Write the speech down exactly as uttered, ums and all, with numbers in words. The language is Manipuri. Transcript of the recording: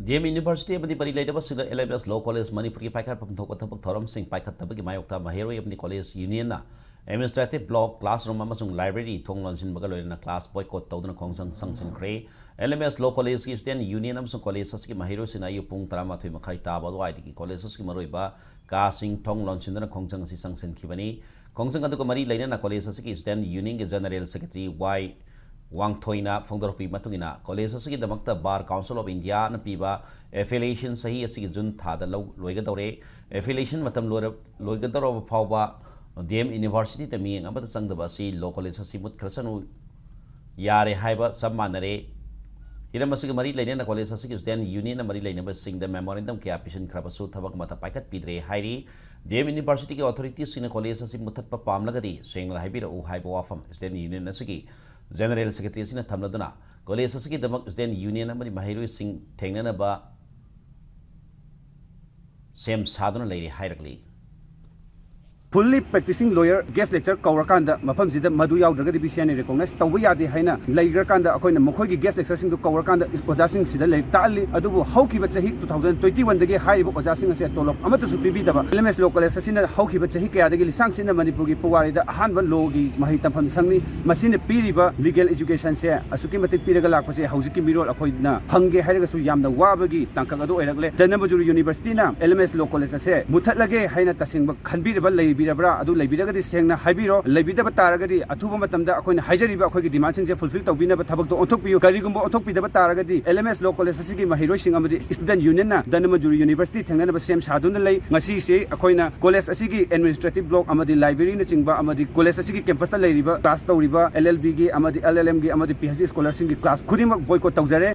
ꯗꯤ ꯑꯦꯝ ꯌꯨꯅꯤꯚꯔꯁꯤꯇꯤ ꯑꯃꯗꯤ ꯃꯔꯤ ꯂꯩꯅꯕꯁꯤꯡꯅ ꯑꯦꯜ ꯑꯦꯝ ꯑꯦꯁ ꯂꯣ ꯀꯣꯂꯦꯖ ꯃꯅꯤꯄꯨꯔꯒꯤ ꯄꯥꯏꯈꯠꯐꯝ ꯊꯣꯛꯄ ꯊꯕꯛ ꯊꯧꯔꯝꯁꯤꯡ ꯄꯥꯏꯈꯠꯇꯕꯒꯤ ꯃꯥꯌꯣꯛꯇ ꯃꯍꯩꯔꯣꯏ ꯑꯃꯗꯤ ꯀꯣꯂꯦꯖ ꯌꯨꯅꯤꯌꯟꯅ ꯑꯦꯗꯃꯤꯅꯤꯁꯇ꯭ꯔꯦꯇꯤꯚ ꯕ꯭ꯂꯣꯛ, ꯀ꯭ꯂꯥꯁꯔꯨꯝ ꯑꯃꯁꯨꯡ ꯂꯥꯏꯕ꯭ꯔꯦꯔꯤ ꯊꯣꯡ ꯂꯣꯟꯁꯤꯟꯕꯒ ꯂꯣꯏꯅꯅ ꯀ꯭ꯂꯥꯁ ꯕꯣꯏꯀꯣꯠ ꯇꯧꯗꯨꯅ ꯈꯣꯡꯖꯪ ꯆꯪꯁꯤꯟꯈ꯭ꯔꯦ꯫ ꯑꯦꯜ ꯑꯦꯝ ꯑꯦꯁ ꯂꯣ ꯀꯣꯂꯦꯖꯀꯤ ꯁ꯭ꯇꯨꯗꯦꯟꯠ ꯌꯨꯅꯤꯌꯟ ꯑꯃꯁꯨꯡ ꯀꯣꯂꯦꯖ ꯑꯁꯤꯒꯤ ꯃꯍꯩꯔꯣꯏꯁꯤꯡꯅ ꯑꯌꯨꯛ ꯄꯨꯡ ꯇꯔꯥꯃꯥꯊꯣꯏ ꯃꯈꯥꯏ ꯇꯥꯕ ꯑꯗꯨꯋꯥꯏꯗꯒꯤ ꯀꯣꯂꯦꯖ ꯑꯁꯤꯒꯤ ꯃꯔꯨꯑꯣꯏꯕ ꯀꯥꯁꯤꯡ ꯊꯣꯡ ꯂꯣꯟꯁꯤꯟꯗꯨꯅ ꯈꯣꯡꯖꯪ ꯑꯁꯤ ꯆꯪꯁꯤꯟꯈꯤꯕꯅꯤ꯫ ꯈꯣꯡꯖꯪ ꯑꯗꯨꯒ ꯃꯔꯤ ꯂꯩꯅꯅ ꯀꯣꯂꯦꯖ ꯑꯁꯤꯒꯤ ꯁ꯭ꯇꯨꯗꯦꯟꯠ ꯌꯨꯅꯤꯌꯟꯒꯤ ꯖꯦꯅꯔꯦꯜ ꯁꯦꯀ꯭ꯔꯦꯇꯔꯤ ꯋꯥꯏ ꯋꯥꯡꯊꯣꯏꯅ ꯐꯣꯡꯗꯣꯔꯛꯄꯒꯤ ꯃꯇꯨꯡ ꯏꯟꯅ, ꯀꯣꯂꯦꯖ ꯑꯁꯤꯒꯤꯗꯃꯛꯇ ꯕꯥꯔ ꯀꯥꯎꯟꯁꯤꯜ ꯑꯣꯐ ꯏꯟꯗꯤꯌꯥꯅ ꯄꯤꯕ ꯑꯦꯐꯤꯂꯤꯌꯦꯁꯟ ꯆꯍꯤ ꯑꯁꯤꯒꯤ ꯖꯨꯟ ꯊꯥꯗ ꯂꯧ-, ꯂꯣꯏꯒꯗꯧꯔꯦ꯫ ꯑꯦꯐꯤꯂꯤꯌꯦꯁꯟ ꯃꯇꯝ ꯂꯣꯏꯔ-, ꯂꯣꯏꯒꯗꯧꯔꯕ ꯐꯥꯎꯕ ꯗꯤ ꯑꯦꯝ ꯌꯨꯅꯤꯚꯔꯁꯤꯇꯤꯗ ꯃꯤꯠꯌꯦꯡ ꯑꯃꯠꯇ ꯆꯪꯗꯕ ꯑꯁꯤ ꯂꯣ ꯀꯣꯂꯦꯖ ꯑꯁꯤ ꯃꯨꯠꯈ꯭ꯔꯁꯅꯨ ꯌꯥꯔꯦ ꯍꯥꯏꯕ ꯆꯞ ꯃꯥꯟꯅꯔꯦ꯫ ꯍꯤꯔꯝ ꯑꯁꯤꯒ ꯃꯔꯤ ꯂꯩꯅꯅ ꯀꯣꯂꯦꯖ ꯑꯁꯤꯒꯤ ꯁ꯭ꯇꯨꯗꯦꯟꯠ ꯌꯨꯅꯤꯌꯟꯅ ꯃꯔꯤ ꯂꯩꯅꯕꯁꯤꯡꯗ ꯃꯦꯃꯣꯔꯦꯟꯗꯝ ꯀꯌꯥ ꯄꯤꯁꯤꯟꯈ꯭ꯔꯕꯁꯨ ꯊꯕꯛ ꯑꯃꯠꯇ ꯄꯥꯏꯈꯠꯄꯤꯗ꯭ꯔꯦ ꯍꯥꯏꯔꯤ꯫ ꯗꯤ ꯑꯦꯝ ꯌꯨꯅꯤꯚꯔꯁꯤꯇꯤꯒꯤ ꯑꯣꯊꯣꯔꯤꯇꯤꯁꯤꯡꯅ ꯀꯣꯂꯦꯖ ꯑꯁꯤ ꯃꯨꯠꯊꯠꯄ ꯄꯥꯝꯂꯒꯗꯤ ꯁꯦꯡꯅ ꯍꯥꯏꯕꯤꯔꯛꯎ ꯍꯥꯏꯕ ꯋꯥꯐꯝ ꯁ꯭ꯇꯨꯗꯦꯟꯠ ꯌꯨꯅꯤꯌꯟ ꯑꯁꯤꯒꯤ ꯖꯦꯅꯔꯦꯜ ꯁꯦꯀ꯭ꯔꯦꯇꯔꯤ ꯑꯁꯤꯅ ꯊꯝꯂꯗꯨꯅ, ꯀꯣꯂꯦꯖ ꯑꯁꯤꯒꯤꯗꯃꯛ ꯁ꯭ꯇꯨꯗꯦꯟꯠ ꯌꯨꯅꯤꯌꯟ ꯑꯃꯗꯤ ꯃꯍꯩꯔꯣꯏꯁꯤꯡ ꯊꯦꯡꯅꯅꯕ ꯁꯦꯝ ꯁꯥꯗꯨꯅ ꯂꯩꯔꯦ ꯍꯥꯏꯔꯛꯂꯤ꯫ Fully practicing lawyer guest lecture ꯀꯧꯔꯀꯥꯟꯗ ꯃꯐꯝꯁꯤꯗ ꯃꯗꯨ ꯌꯥꯎꯗ꯭ꯔꯒꯗꯤ ꯕꯤ ꯁꯤ ꯑꯥꯏꯅ ꯔꯤꯀꯣꯛꯅꯥꯏꯁ ꯇꯧꯕ ꯌꯥꯗꯦ ꯍꯥꯏꯅ ꯂꯩꯈ꯭ꯔꯀꯥꯟꯗ ꯑꯩꯈꯣꯏꯅ ꯃꯈꯣꯏꯒꯤ ꯒꯦꯁ ꯂꯦꯛꯆꯔꯁꯤꯡꯗꯨ ꯀꯧꯔꯀꯥꯟꯗ ꯑꯣꯖꯥꯁꯤꯡꯁꯤꯗ ꯂꯥꯏꯔꯤꯛ ꯇꯥꯛꯍꯜꯂꯤ꯫ ꯑꯗꯨꯕꯨ ꯍꯧꯈꯤꯕ ꯆꯍꯤ ꯇꯨ ꯊꯥꯎꯖꯟ ꯇ꯭ꯋꯦꯟꯇꯤ ꯋꯥꯟꯗꯒꯤ ꯍꯥꯏꯔꯤꯕ ꯑꯣꯖꯥꯁꯤꯡ ꯑꯁꯦ ꯇꯣꯂꯣꯞ ꯑꯃꯠꯇꯁꯨ ꯄꯤꯕꯤꯗꯕ ꯑꯦꯜ ꯑꯦꯝ ꯑꯦꯁ ꯂꯣ ꯀꯣꯂꯦꯖ ꯑꯁꯤꯅ ꯍꯧꯈꯤꯕ ꯆꯍꯤ ꯀꯌꯥꯗꯒꯤ ꯂꯤꯁꯥꯡ ꯁꯤꯠꯅ ꯃꯅꯤꯄꯨꯔꯒꯤ ꯄꯨꯋꯥꯔꯤꯗ ꯑꯍꯥꯟꯕ ꯂꯣꯒꯤ ꯃꯍꯩ ꯇꯝꯐꯝ ꯁꯪꯅꯤ꯫ ꯃꯁꯤꯅ ꯄꯤꯔꯤꯕ ꯂꯤꯒꯦꯜ ꯑꯦꯖꯨꯀꯦꯁꯟꯁꯦ ꯑꯁꯨꯛꯀꯤ ꯃꯇꯤꯛ ꯄꯤꯔꯒ ꯂꯥꯛꯄꯁꯦ ꯍꯧꯖꯤꯛꯀꯤ ꯃꯤꯔꯣꯜ ꯑꯩꯈꯣꯏꯅ ꯐꯪꯒꯦ ꯍꯥꯏꯔꯒꯁꯨ ꯌꯥꯝꯅ ꯋꯥꯕꯒꯤ ꯇꯥꯡꯀꯛ ꯑꯗꯨ ꯑꯣꯏꯔꯛꯂꯦ꯫ ꯙꯅꯃꯟꯖꯨꯔꯤ ꯌꯨꯅꯤꯚꯔꯁꯤꯇꯤꯅ ꯑꯦꯜ ꯑꯦꯝ ꯑꯦꯁ ꯂꯣ ꯀꯣꯂꯦꯖ ꯑꯁꯦ ꯃꯨꯠꯊꯠꯂꯒꯦ ꯍꯥꯏꯅ ꯇꯁꯦꯡꯕ ꯈꯟꯕꯤꯔꯕ ꯂꯩꯕꯤꯔꯕ꯭ꯔꯥ? ꯑꯗꯨ ꯂꯩꯕꯤꯔꯒꯗꯤ ꯁꯦꯡꯅ ꯍꯥꯏꯕꯤꯔꯣ꯫ ꯂꯩꯕꯤꯗꯕ ꯇꯥꯔꯒꯗꯤ ꯑꯊꯨꯕ ꯃꯇꯝꯗ ꯑꯩꯈꯣꯏꯅ ꯍꯥꯏꯖꯔꯤꯕ ꯑꯩꯈꯣꯏꯒꯤ ꯗꯤꯃꯥꯟꯁꯤꯡꯁꯦ ꯐꯨꯜꯐꯤꯜ ꯇꯧꯕꯤꯅꯕ ꯊꯕꯛꯇꯣ ꯑꯣꯟꯊꯣꯛꯄꯤꯌꯨ꯫ ꯀꯔꯤꯒꯨꯝꯕ ꯑꯣꯟꯊꯣꯛꯄꯤꯗꯕ ꯇꯥꯔꯒꯗꯤ ꯑꯦꯜ ꯑꯦꯝ ꯑꯦꯁ ꯂꯣ ꯀꯣꯂꯦꯖ ꯑꯁꯤꯒꯤ ꯃꯍꯩꯔꯣꯏꯁꯤꯡ ꯑꯃꯗꯤ ꯁ꯭ꯇꯨꯗꯦꯟꯠ ꯌꯨꯅꯤꯌꯟꯅ ꯙꯅꯃꯟꯖꯨꯔꯤ ꯌꯨꯅꯤꯚꯔꯁꯤꯇꯤ ꯊꯦꯡꯅꯅꯕ ꯁꯦꯝ ꯁꯥꯗꯨꯅ ꯂꯩ꯫ ꯉꯁꯤꯁꯦ ꯑꯩꯈꯣꯏꯅ ꯀꯣꯂꯦꯖ ꯑꯁꯤꯒꯤ ꯑꯦꯗꯃꯤꯅꯤꯁꯇ꯭ꯔꯦꯇꯤꯚ ꯕ꯭ꯂꯣꯛ ꯑꯃꯗꯤ ꯂꯥꯏꯕ꯭ꯔꯦꯔꯤꯅꯆꯤꯡꯕ ꯑꯃꯗꯤ ꯀꯣꯂꯦꯖ ꯑꯁꯤꯒꯤ ꯀꯦꯝꯄꯁꯇ ꯂꯩꯔꯤꯕ ꯀ꯭ꯂꯥꯁ ꯇꯧꯔꯤꯕ ꯑꯦꯜ ꯑꯦꯜ ꯕꯤꯒꯤ ꯑꯃꯗꯤ ꯑꯦꯜ ꯑꯦꯜ ꯑꯦꯝꯒꯤ ꯑꯃꯗꯤ ꯄꯤ ꯑꯩꯆ ꯗꯤ ꯁ꯭ꯀꯣꯂꯔꯁꯤꯡꯒꯤ ꯀ꯭ꯂꯥꯁ ꯈꯨꯗꯤꯡꯃꯛ ꯕꯣꯏꯀꯣꯠ ꯇꯧꯖꯔꯦ꯫